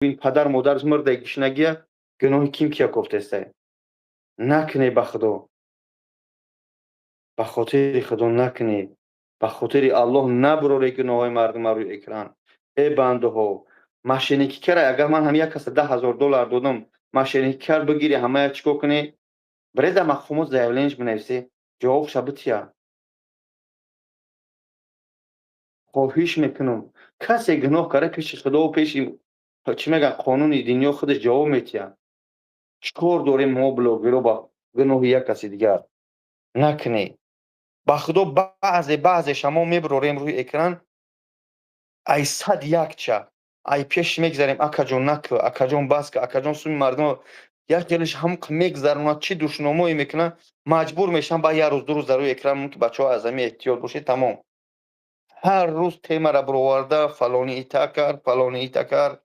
Бин, падар модараш мурда, гишнагия, гуноҳи ким кия кофтестай? Накунед, ба Худо, ба хотири Худо накунед, ба хотири Аллоҳ набуроре гуноҳҳои мардума рӯи экран. Э, бандаҳо, мошенникӣ кара. Агар ман ҳам як каса 10 000 доллар додам, мошенникӣ кард, бигири, ҳамая чӣ кор кунӣ? Биреда мақомот заявление ш бинависе, ҷавобша бития. Хоҳиш мекунам, касе гуноҳ кара, пеши Худову пеши, чӣ мегӯянд, қонуни дунё худаш ҷавоб метиҳад. Чӣ кор дорем мо, блогеро, ба гуноҳи як каси дигар? Накунед, ба Худо. Баъзе баъзеша мо мебурорем рӯи экран, ай сад якча ай пеш мегзарем: «Акаҷон, накӯ, акаҷон, бас ка, акаҷон, суми мардум». Як ҷелиш ҳам мегзаронад, чӣ душномое мекунад, маҷбур мешавам ба як рӯз, 2 рӯз дар рӯи экран, ки бачаҳо, аз ҳами эҳтиёт бошед, тамом. Ҳар рӯз темара буроварда, фалони ита кард, фалони ита кард.